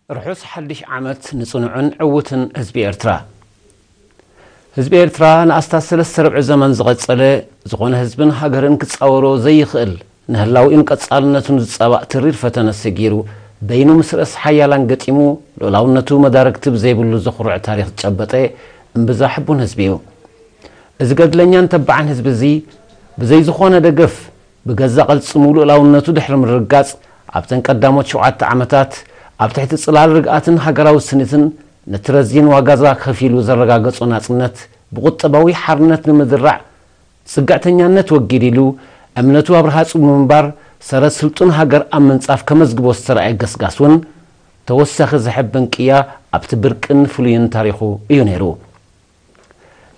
ርሑስ ሓድሽ ዓመት ንጽኑዕን ዕዉትን ህዝቢ ኤርትራ። ህዝቢ ኤርትራ ንኣስታት ሰለስተ ርብዒ ዘመን ዝቐጸለ፣ ዝኾነ ህዝብን ሃገርን ክጻወሮ ዘይኽእል፣ ንህላዊኡን ቀጻልነቱን ዝጻባእ ትሪር ፈተነ ሰጊሩ፣ በይኑ ምስ ርእስ ሓያላን ገጢሙ፣ ልኡላውነቱ መዳርግቲ ብዘይብሉ ዘኹርዕ ታሪኽ ዝጨበጠ እምብዛ ሕቡን ህዝቢ እዩ። እዚ ገድለኛን ተባዕን ህዝቢ እዚ፣ ብዘይ ዝኾነ ደገፍ፣ ብገዛ ቅልጽሙ ልኡላውነቱ ድሕሪ ምርግጋጽ፣ ኣብተን ቀዳሞት ሸውዓተ ዓመታት፣ ኣብ ትሕቲ ጽላል ርግኣትን ሃገራዊ ስኒትን፣ ነቲ ረዚን ዋጋዛ ከፊሉ ዘረጋገጾ ናጽነት፣ ብቁጠባዊ ሓርነት ንምድራዕ፣ ጽግዕተኛነት ወጊድ ኢሉ፣ እምነቱ ኣብ ረሃጹ ብምንባር፣ ሰረት ስልጡን ሃገር ኣብ ምንጻፍ ከመዝግቦ ዝተራእየ ገስጋስ እውን፣ ተወሳኺ ዘሐብን ቅያ ኣብቲ ብርቅን ፍሉይን ታሪኹ እዩ ነይሩ።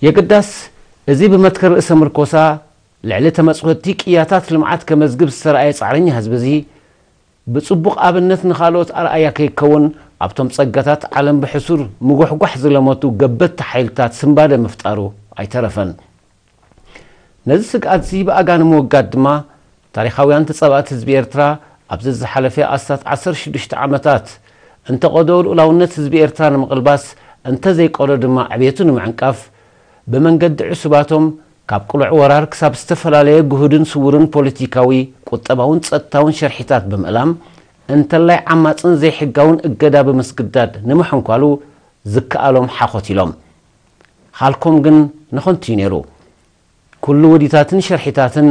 የግዳስ፣ እዚ ብመትከል ርእሰ ምርኮሳ ልዕሊ ተመጽወቲ ቅያታት ልምዓት ከመዝግብ ዝተራእየ ጻዕረኛ ህዝቢ እዚ፣ ብጽቡቕ ኣብነት ንኻልኦት ኣርኣያ ከይከውን፣ ኣብቶም ጸጋታት ዓለም ብሕሱር ምጉሕጓሕ ዝለመቱ ገበቲ ሓይልታት ስንባደ ምፍጣሩ ኣይተረፈን። ነዚ ስግኣት እዚ ብኣጋ ንምውጋድ ድማ፣ ታሪኻውያን ተጻባእቲ ህዝቢ ኤርትራ ኣብዚ ዝሓለፈ ኣስታት ዓሰርተ ሽዱሽተ ዓመታት፣ እንተቐዶ ልኡላውነት ህዝቢ ኤርትራ ንምቕልባስ፣ እንተዘይቀዶ ድማ ዕቤቱ ንምዕንቃፍ፣ ብመንገዲ ዕሱባቶም ካብ ቅሉዕ ወራር ክሳብ ዝተፈላለየ ግሁድን ስዉርን ፖለቲካዊ፣ ቁጠባውን ጸጥታውን ሸርሒታት ብምእላም፣ እንተላይ ዓማጽን ዘይሕጋውን እገዳ ብምስግዳድ ንምሕንኳሉ ዝከኣሎም ሓኾት ኢሎም። ሃልኮም ግን ንኸንቱ እዩ ነይሩ። ኩሉ ውዲታትን ሸርሒታትን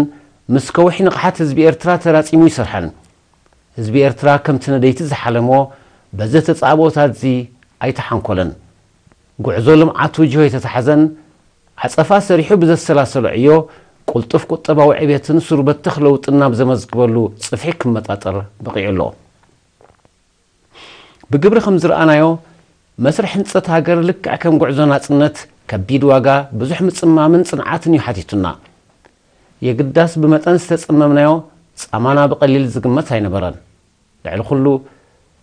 ምስ ከውሒ ንቕሓት ህዝቢ ኤርትራ ተራጺሙ ይሰርሐን። ህዝቢ ኤርትራ ከምቲ ነደይቲ ዝሓለሞ በዚ ተጻብኦታት እዚ ኣይተሓንኮለን። ጉዕዞ ልምዓቱ ጅሆ ኣይተታሕዘን። ዓጸፋ ሰሪሑ ብዘሰላሰሎ ዕዮ፣ ቅልጡፍ ቁጠባዊ ዕቤትን ሱር በተኽ ለውጥን ናብ ዘመዝግበሉ ጽፍሒ ክመጣጠር በቒዑ ኣሎ። ብግብሪ ከም ዝረኣናዮ፣ መስርሕ ህንጸት ሃገር ልክዕ ከም ጉዕዞ ናጽነት ከቢድ ዋጋ፣ ብዙሕ ምጽማምን ጽንዓትን እዩ ሓቲቱና። የግዳስ ብመጠን ዝተጸመምናዮ ጻማና ብቐሊል ዝግመት ኣይነበረን። ልዕሊ ኩሉ፣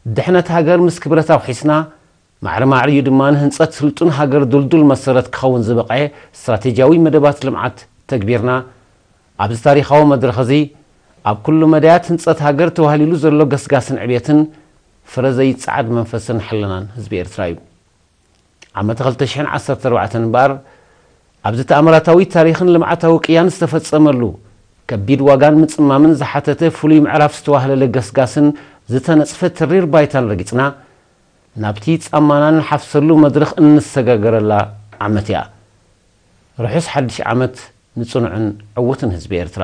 ድሕነት ሃገር ምስ ክብረት ኣውሒስና፣ ማዕረ ማዕሪኡ ድማ ንህንጸት ስልጡን ሃገር ድልዱል መሰረት ክኸውን ዝበቕዐ ስትራቴጂያዊ መደባት ልምዓት ተግቢርና፣ ኣብዚ ታሪኻዊ መድረኽ እዚ፣ ኣብ ኩሉ መዳያት ህንጸት ሃገር ተዋህሊሉ ዘሎ ገስጋስን ዕቤትን፣ ፍረ ዘይጸዓድ መንፈስን ሕልናን ህዝቢ ኤርትራ እዩ። ዓመት ክልተ ሽሕን ዓሰርተ ኣርባዕተን እምበኣር፣ ኣብዚ ተኣምራታዊ ታሪኽን ልምዓታዊ ቅያን ዝተፈጸመሉ፣ ከቢድ ዋጋን ምጽማምን ዝሓተተ ፍሉይ ምዕራፍ ዝተዋህለለ ገስጋስን ዝተነጽፈ ተሪር ባይታን ረጊጽና፣ ናብቲ ጻማና ንሓፍሰሉ መድረኽ እንሰጋገረላ ዓመት እያ። ርሑስ ሓድሽ ዓመት ንጽኑዕን ዕዉትን ህዝቢ ኤርትራ።